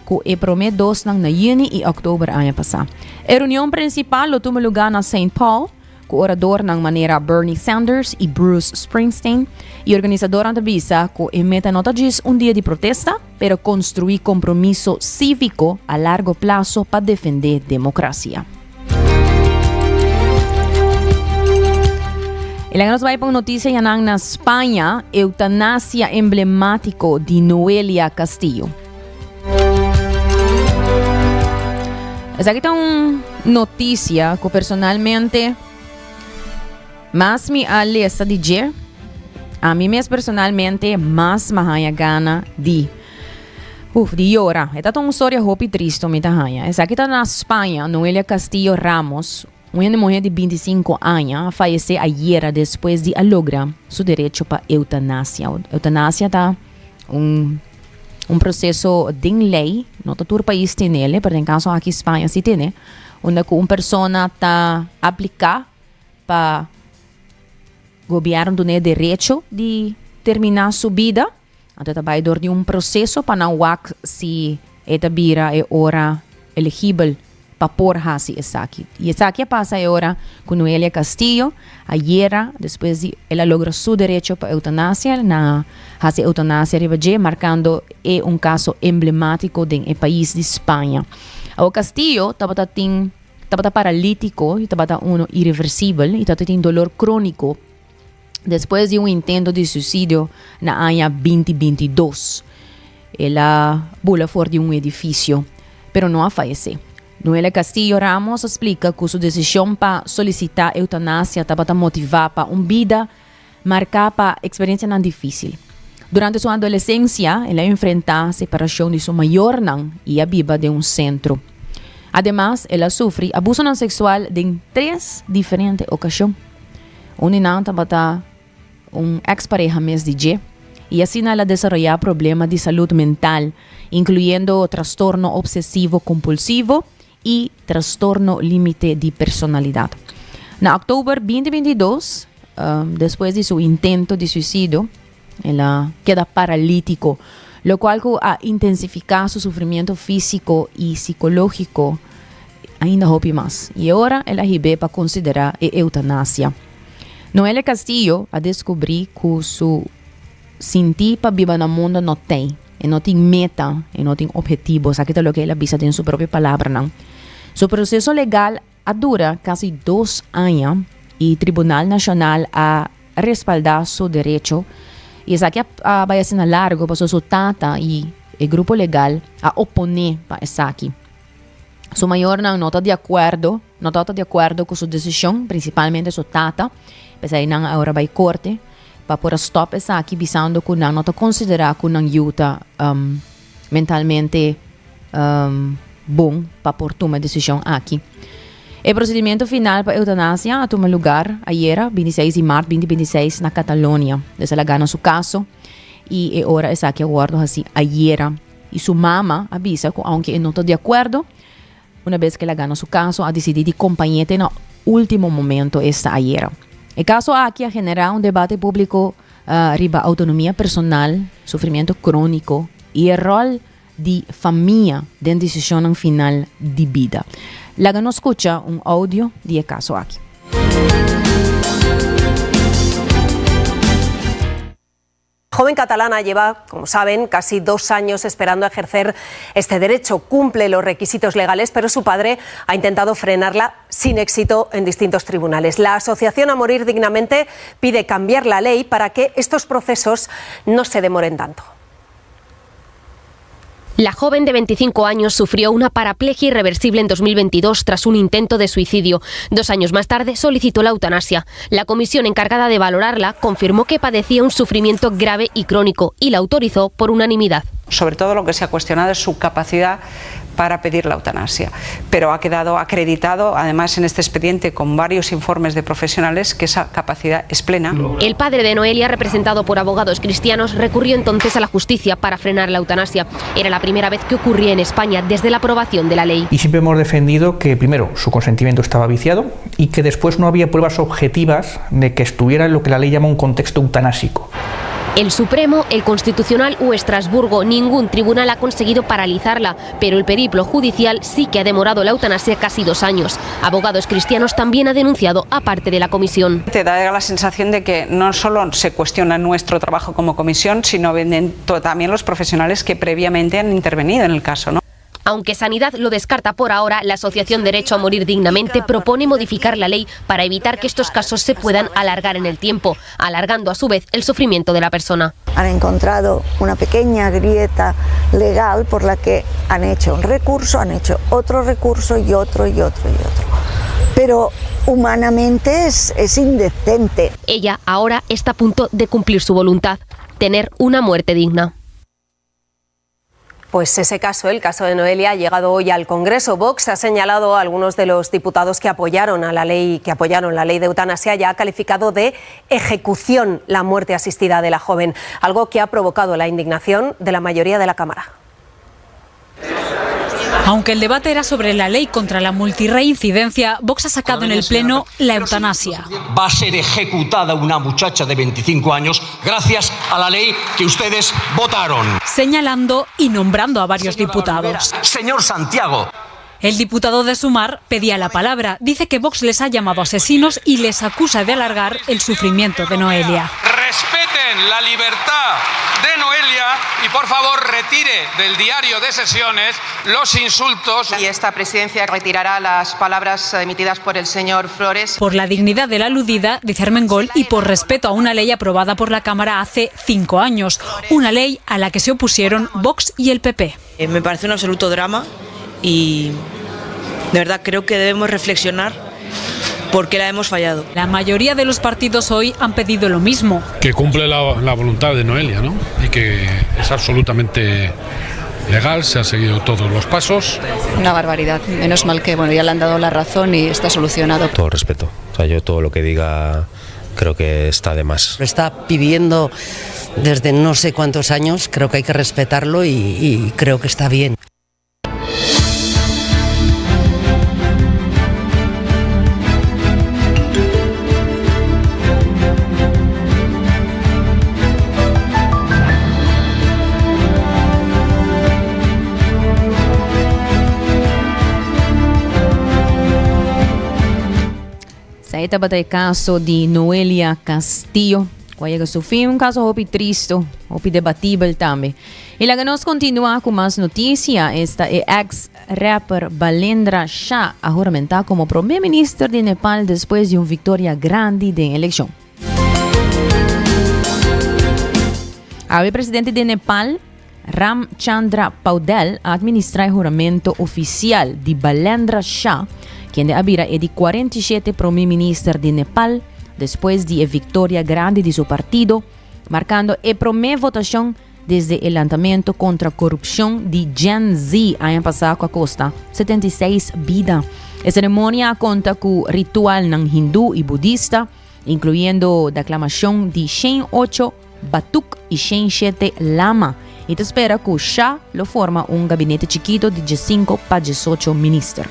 ku e promé dosnan na yüni i òktober aña pasá. E reunion prinsipal lo tuma lugá na Saint Paul, ku oradornan manera Bernie Sanders i Bruce Springsteen, i organisadornan ta bisa ku e meta no ta djis un dia di protesta, pero konstruí kompromiso síviko a largo plaso pa defendé demokrasia. Y laga nos bai pa un noticia yanan na Spaña, eutanasia emblematico di Noelia Castillo. Esaki ta un noticia cu personalmente mas mi a lesa di dje, a mi mes personalmente mas ma haya gana di Uf, di yora. E ta ta un storia hopi tristo mi ta haña. Esaki ta na Spaña, Noelia Castillo Ramos, un hende muhé di bintisinko aña, a fayesé ayera despues di a logra su derecho pa eutanasia. Eutanasia ta un un proseso den lei, no ta tur pais tenele, pero den kaso aki Spaña si tene, unda ku un persona ta apliká pa gobièrnu dun'é derecho di terminá su bida. Anto ta bai dor di un proseso pa nan wak si e ta bira e ora eligibel pa por hasi esaki. I esaki a pasa e ora ku Noelia Castillo ayera despues di el a logra su derecho pa eutanasia nan a hasi eutanasia riba dje markando e un kaso emblematiko den e pais di Spaña. Awor Castillo tabata tin tabata paralitiko i tabata uno ireversibel i tabata tin dolor kroniko. Despues di un intento di suicidio na aña 2022, el a bula for di un edificio, pero no a fayece. Noelia Castillo Ramos a splica cu su decision pa solicita eutanasia tabata motiva pa un bida marca pa experiencianan dificil. Durante su adolescencia, el a enfrenta separacion di su mayornan y a biba den un centro. Ademas, el a sufri abusonan sexual den tres diferente ocasion. Un di nan tabata un ex pareha mes di dje, i asina el a desaroyá problema di salud mental, inkluyendo trastorno obsesivo kompulsivo i trastorno límite di personalidat. Na òktober 2022, despues di su intento di suisidio, el a keda paralítiko, lokual ku a intensifiká su sufrimiento físiko i sikológiko ainda hopi mas. I e ora el a hib'é pa konsiderá e eutanasia. Noelia Castillo a deskubrí ku su sintí pa biba na mundu no tei. E no tin meta, e no tin ophetivo. Esaki ta loke el a bisa den su propio palabranan. Su proseso legal A dura casi dos aña y Tribunal Nacional a respalda su derecho y esaki a bay asina largo pasobra su tata y e grupo legal a opone pa esaki. Su mayornan no ta di acuerdo, no tabata di acuerdo cu su decision, principalmente su tata, pesey nan a ora bay corte pa por a stop esaki bisando cu nan no ta considera cu nan yu ta mentalmente bon pa por tuma e desishon aki. E procedimento final pa eutanasia a tuma lugar ayera, bintiseis di mart binti bintiseis, na Catalonia. Des el a gana su caso y e ora esaki a wordo haci ayera. Y su mama a bisa cu aunke e no ta di acuerdo, una bes cu el a gana su caso a dicidi di compañ'e te na ultimo momento esta ayera. E caso aki a genera un debate publico riba autonomia personal, sufrimiento cronico y e rol di famia den decisionnan final di bida. Laga nos scucha un audio di e caso aki. Joven catalana lleva, como saben, casi dos años esperando a ejercer este derecho. Cumple los requisitos legales, pero su padre ha intentado frenarla sin éxito en distintos tribunales. La Asociación A Morir Dignamente pide cambiar la ley para que estos procesos no se demoren tanto. La joven de 25 años sufrió una paraplegia irreversible en 2022 tras un intento de suicidio. Dos años más tarde solicitó la eutanasia. La comisión encargada de valorarla confirmó que padecía un sufrimiento grave y crónico y la autorizó por unanimidad. Sobre todo lo que se ha cuestionado es su capacidad para pedir la eutanasia. Pero ha quedado acreditado, además en este expediente, con varios informes de profesionales, que esa capacidad es plena. El padre de Noelia, representado por abogados cristianos, recurrió entonces a la justicia para frenar la eutanasia. Era la primera vez que ocurría en España desde la aprobación de la ley. Y siempre hemos defendido que, primero, su consentimiento estaba viciado y que después no había pruebas objetivas de que estuviera en lo que la ley llama un contexto eutanásico. El Supremo, el Constitucional o Estrasburgo, ningún tribunal ha conseguido paralizarla, pero el periplo judicial sí que ha demorado la eutanasia casi dos años. Abogados cristianos también ha denunciado a parte de la comisión. Te da la sensación de que no solo se cuestiona nuestro trabajo como comisión, sino también los profesionales que previamente han intervenido en el caso, ¿no? Aunque Sanidad lo descarta por ahora, la Asociación Derecho a Morir Dignamente propone modificar la ley para evitar que estos casos se puedan alargar en el tiempo, alargando a su vez el sufrimiento de la persona. Han encontrado una pequeña grieta legal por la que han hecho un recurso, han hecho otro recurso y otro y otro y otro. Pero humanamente es, es indecente. Ella ahora está a punto de cumplir su voluntad, tener una muerte digna. Pues ese caso, el caso de Noelia, ha llegado hoy al Congreso. Vox ha señalado a algunos de los diputados que apoyaron a la ley, que apoyaron la ley de eutanasia, ya ha calificado de ejecución la muerte asistida de la joven, algo que ha provocado la indignación de la mayoría de la Cámara. Aunque el debate era sobre la ley contra la multirreincidencia, Vox ha sacado en el Pleno la eutanasia. Va a ser ejecutada una muchacha de 25 años gracias a la ley que ustedes votaron. Señalando y nombrando a varios diputados. Señor Santiago. El diputado de Sumar pedía la palabra. Dice que Vox les ha llamado asesinos y les acusa de alargar el sufrimiento de Noelia. Respeten la libertad de Noelia y por favor retire del diario de sesiones los insultos. Y esta presidencia retirará las palabras emitidas por el señor Flores. Por la dignidad de la aludida, dice Armengol, y por respeto a una ley aprobada por la Cámara hace cinco años. Una ley a la que se opusieron Vox y el PP. Eh, me parece un absoluto drama y de verdad creo que debemos reflexionar por qué la hemos fallado. La mayoría de los partidos hoy han pedido lo mismo. Que cumple la, la voluntad de Noelia, ¿no? Y que es absolutamente legal, se han seguido todos los pasos. Una barbaridad. Menos mal que bueno, ya le han dado la razón y está solucionado. Todo el respeto. O sea, yo todo lo que diga creo que está de más. Lo está pidiendo desde no sé cuántos años, creo que hay que respetarlo y, y creo que está bien. Esey tabata e caso di Noelia Castillo. Cu a yega su fin, un caso hopi tristo, hopi debatibel tambe. Y laga nos continua cu mas noticia. Esta e ex rapper Balendra Shah a huramenta como prome minister di Nepal despues di un victoria grandi den eleccion. Awe presidente di Nepal, Ram Chandra Paudel a administra e huramento oficial di Balendra Shah, kende a bira e di 47 prome minister di Nepal despues di e victoria grandi di su partido, marcando e prome votacion desde e lantamento contra corupcion di Gen Z aña pasa cu a costa 76 bida. E seremonia a konta ku ritualnan hindú i budista, inkluyendo daklamashon di 108 batuk i 107 lama, i ta spera ku Shah lo forma un gabinete chikito di 15 pa 18 minister.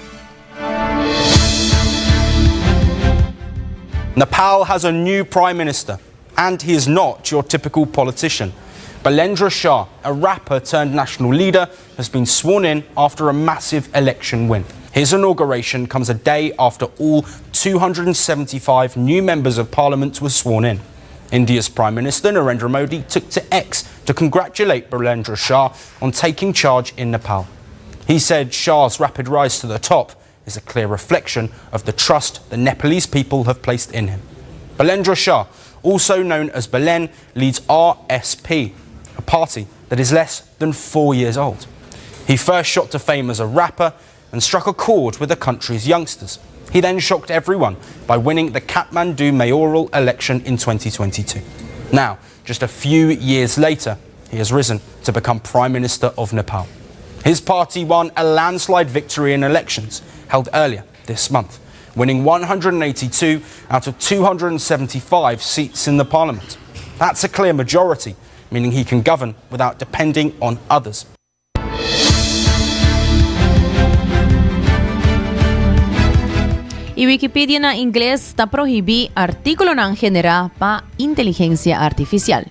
Nepal has a new prime minister, and he is not your typical politician. Balendra Shah, a rapper turned national leader, has been sworn in after a massive election win. His inauguration comes a day after all 275 new members of parliament were sworn in. India's Prime Minister Narendra Modi took to X to congratulate Balendra Shah on taking charge in Nepal. He said Shah's rapid rise to the top is a clear reflection of the trust the Nepalese people have placed in him. Balendra Shah, also known as Balen, leads RSP, a party that is less than four years old. He first shot to fame as a rapper and struck a chord with the country's youngsters. He then shocked everyone by winning the Kathmandu mayoral election in 2022. Now, just a few years later, he has risen to become Prime Minister of Nepal. His party won a landslide victory in elections held earlier this month, winning 182 out of 275 seats in the parliament. That's a clear majority, meaning he can govern without depending on others. E Wikipedia na ingles ta prohibí artíkulonan generá pa inteligensia artifisial.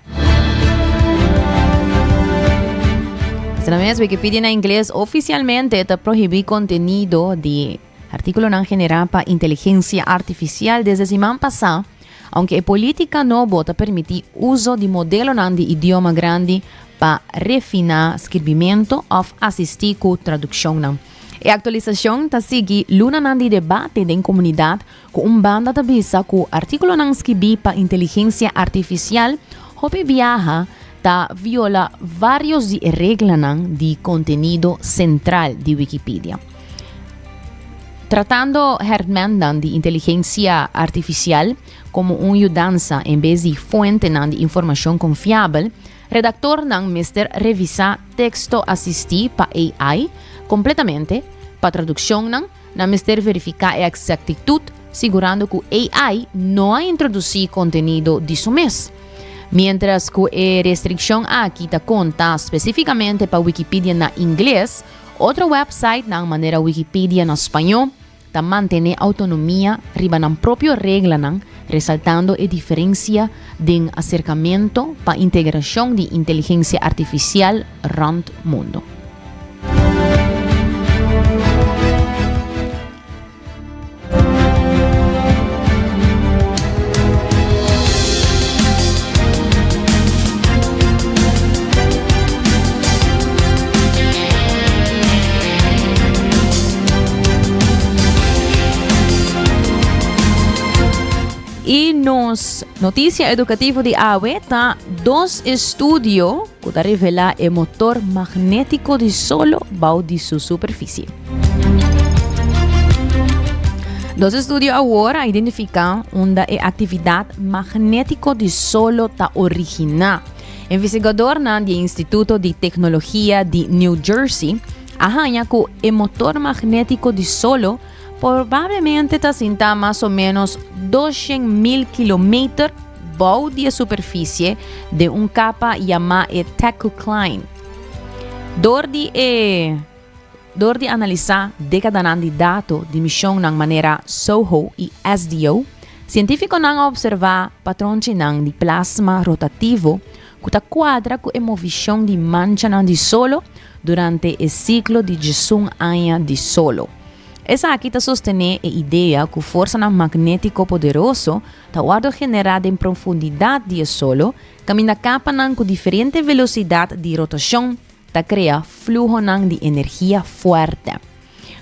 Asina mes, Wikipedia na ingles ofisialmente ta prohibí kontenido di artíkulonan generá pa inteligensia artifisial desde siman pasá, aunke e polítika nobo ta permití uso di modelonan di idioma grandi pa refiná skirbimentu òf asistí ku tradukshonnan. E aktualisashon ta sigui lunanan di debate den komunidat ku un banda ta bisa ku artíkulonan skibí pa inteligensia artifisial hopi biaha ta viola vários di e reglanan di kontenido sentral di Wikipedia. Tratando hèrmèntnan di inteligensia artifisial komo un yudansa en bes di fuentenan di informashon konfiabel, Redaktornan mester revisá teksto asistí pa AI kompletamente. Pa tradukshonnan, nan mester verifiká e eksaktitut, sigurando ku AI no a introdusí kontenido di su mes. Miéntras ku e restrikshon aki ta konta spesífikamente pa Wikipedia na ingles, otro wèpsaitnan manera Wikipedia na spañó, ta mantené autonomia riba nan propio reglanan, resaltando e diferensia den aserkamentu pa integrashon di inteligensia artifisial rònt mundu. I nos noticia educativo di awe ta dos estudio cu ta revela e motor magnetico di solo bou di su superficie. Dos estudio awor a identifica unda e actividad magnetico di solo ta origina. Investigadornan di e Instituto di Teknologia di New Jersey a haña ku e motor magnétiko di solo probablemente ta sintá mas o ménos 200.000 kilometer bou di e superfisie den un kapa yamá e tachocline. Dor di e Dor di analisá dékadanan di dato di mishonnan manera SOHO i SDO, sientífikonan a opservá patronchinan di plasma rotativo ku ta kuadra ku e movishon di manchanan di solo durante e siklo di djesun aña di solo. Esaki ta sostené e idea ku forsanan magnétiko poderoso ta wòrdu generá den profundidat di e solo kaminda kapanan ku diferente velosidat di rotashon ta krea fluhonan di energia fuerte.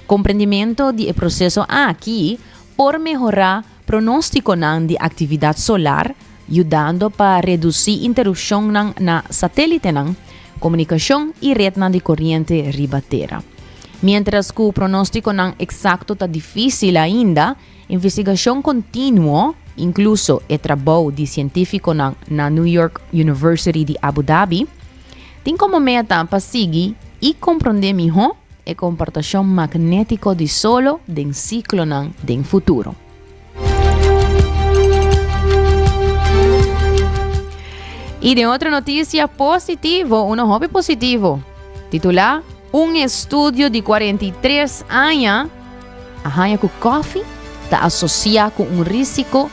Komprendimento di e proseso aki por mehorá pronóstikonan di aktividat solar, yudando pa redusí interupshonnan na satélitenan, komunikashon i retnan di koriente riba tera. Miéntras ku pronóstikonan eksakto ta difísil ainda, investigashon kontinuo, inkluso e trabou di sientífikonan na New York University di Abu Dhabi, Tin komo meta pa sigui i komprondé mihó e komportashon magnétiko di solo den siklonan den futuro. I den otro notisia positivo, uno hopi positivo, titulá Un estudio di 43 aña a haña ku kòfi ta asosiá ku un rísiko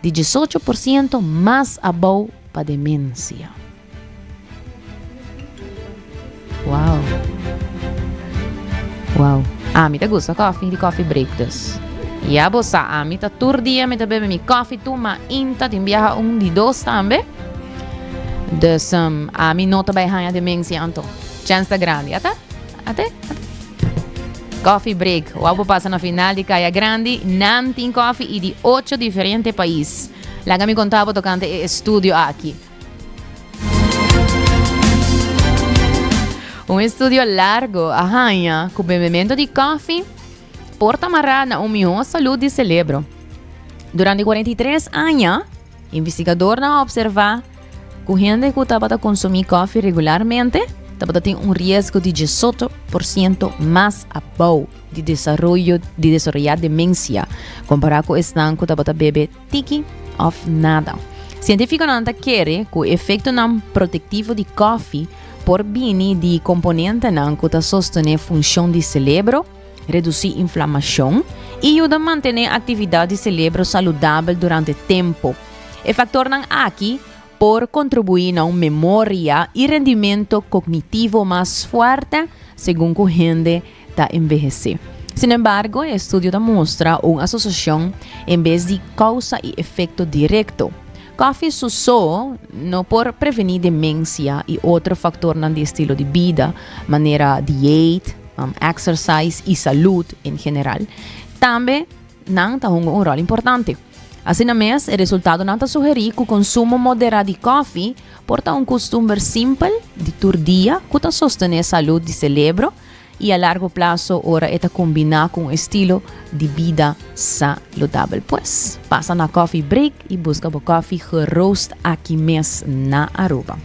di 18% mas abou pa demensia. Wow. Wow. Ami ta gusta koffie, di coffee break dus. Ya bo sa, ami ta tur dia mi ta bebe mi koffie tur mainta, tin biaha un di dos tambe. Dus um, ami no ta bai haña demensia anto. Chance ta grandi. Ata? Ate? Ate? Coffee break. Wou bo pasa na final di Kaya Grandi, nan tin koffie i di ocho diferente pais. Laga mi konta bo tokante e estudio aki. Un estudio largo a haña ku bebemento di kòfi por ta mará na un mihó salud di selebro. Durante 43 aña, investigadornan a opservá ku hende ku tabata konsumí kòfi regularmente tabata tin un riesgo di 18% mas abou di desaroyo di desaroyá demensia kompará ku esnan ku tabata bebe tiki òf nada. Sientífikonan ta kere ku efektonan protektivo di kòfi por bini di komponentenan ku ta sostené funshon di selebro, redusí inflamashon i yuda mantené aktividat di selebro saludabel durante tempu. E faktornan aki por kontribuí na un memoria i rendimento kognitivo mas fuerte segun ku hende ta envehesé. Sin embargo, e estudio ta mustra un asosiashon en bes di kousa i efekto direkto. Kòfi su so no por prevení demensia i otro faktornan di estilo di bida, manera dieet, exercise i salud en general. Tambe nan ta hunga un ròl importante. Asina mes, e resultadonan ta sugerí ku konsumo moderá di kòfi por ta un kustumber simpel di tur dia ku ta sostené salud di selebro i a largo plaso ora e ta kombiná ku un estilo di bida saludabel. Pues, pasa na Coffee Break i buska bo kòfi geroost aki mes na Aruba.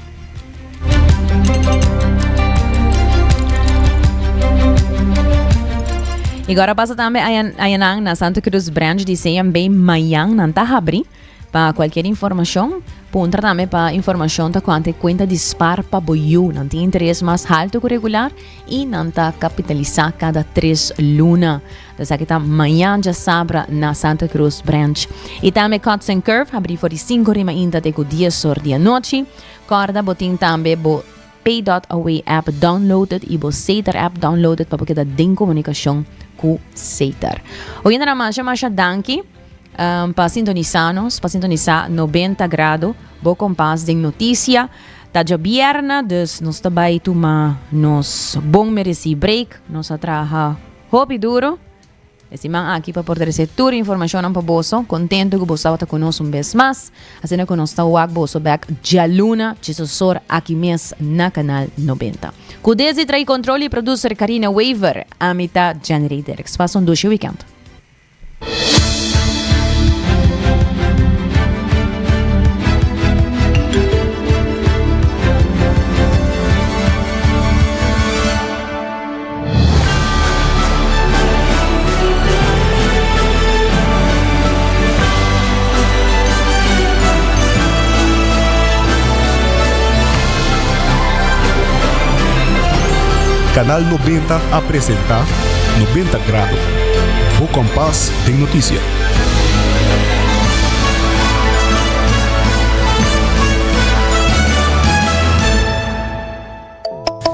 I gora pasa tambe ayanan na Santa Cruz Branch di CMB mayan nan ta habri pa cualquier informacion. Puntra tambe pa informacion tocante cuenta di spar pa bo yu. Nan tin interes mas halto cu regular y nan ta capitalisa cada tres luna. Esaki ta mañan djasabra na Santa Cruz Branch. Y tambe Cuts and Curve habri for di 5 rima inta te cu 10 or di anochi. Corda bo tin tambe bo Pay.Away app downloaded y bo Setar app downloaded pa bo keda den comunicacion cu Setar. Oyentenan masha masha danki um, pa sintonisa nos, pa sintonisa 90 grado, bo kompas den noticia. Ta djabierna, dus nos ta bai tuma nos bon mereci break. Nos a traha hopi duro e siman aki pa por trece tur informacionnan pa boso. Contento cu boso tabata cu nos un bes mas. Asina cu nos ta wak boso bek djaluna djesosor aki mes na Canal 90. Cu desdi tra'i control y producer Karina Wever, ami ta Jenny Derks. Pasa un dushi weekend. Canal 90 a presenta 90 Grado, bo kompas den notisia.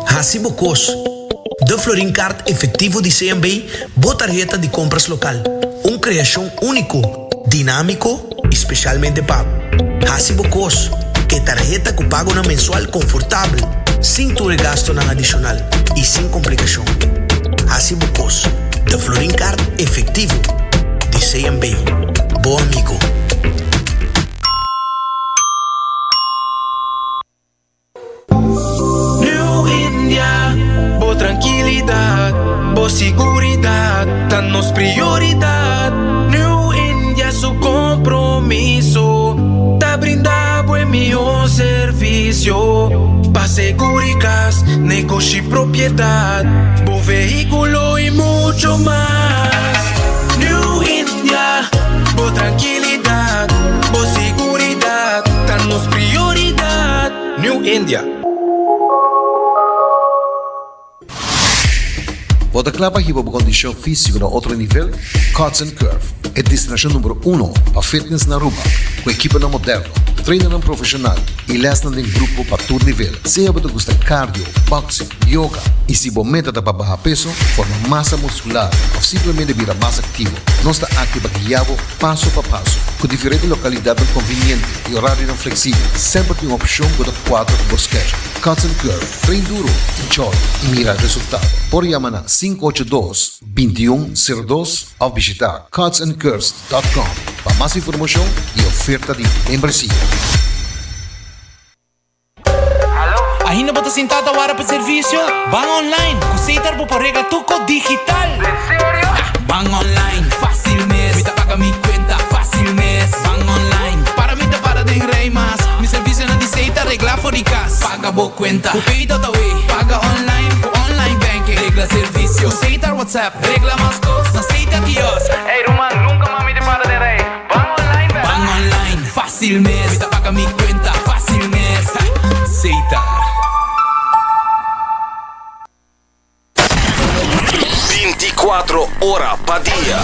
Hasi bo kos. De Florin Card Efectivo di CMB, bo tarheta di compras local. Un creacion unico, dinamico y specialmente pa bo. Hasi bo kos. E tarheta cu pagonan mensual confortabel, sin tur e gastonan adicional y sin complicacion. Hasi bo kos. De Florin Card Efectivo di CMB. Bo amigo. New India, bo trankilidat, bo siguridat ta nos prioridat. New India su kompromiso ta brinda bo e mihó servisio pa seguri kas. Negoshi propiedad, bo vehiculo y mucho mas. New India, bo tranquilidad, bo siguridad, ta nos prioridad. New India. Bo ta kla pa hiba bo kondishon físiko na otro nivel? Cuts and Curve, e destinashon numero uno pa fitness na Aruba, ku ekiponan moderno, trainernan profeshonal i lèsnan den grupo pa tur nivel. Sea bo ta gusta cardio, boxing, yoga i si bo meta ta pa baha peso, forma masa muskular òf simplemente bira mas aktivo, nos ta aki pa guia bo paso pa paso. Ku diferente lokalidatnan konviniente i orarionan fleksibel, semper tin un opshon ku ta kuadra ku bo schedule. Cuts and Curve, train duro, enjoy i mira resultado. Por yama na 582 2102 òf bishita cutsandcurves.com pa mas informashon i oferta di membresia. Ainda bo ta sintá ta wara pa servisio? Ban online! Ku Setar bo por regla tur kos digital! En serio? Ban online, fácil mes! Mi ta paga mi kuenta fácil mes! Ban online, para mi ta para den rei mas! Mi servisionan di Setar regla for di kas! Paga bo kuenta ku Pay.awe! Paga online ku online banking! Regla servisio ku Setar WhatsApp! Regla mas kos na Setar kiosk! Ey ruman, nunka mas mi ta para den rei! Ban online bèl! Ban online, fácil mes! Mi ta paga mi kuenta, fácil mes! Setar. 24 ora pa dia,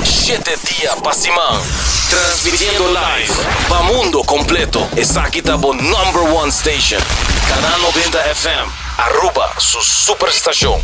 shete dia pa siman, transmitiendo live pa mundo completo. Esaki ta bo number one station, Canal 90 FM, Aruba su superstacion.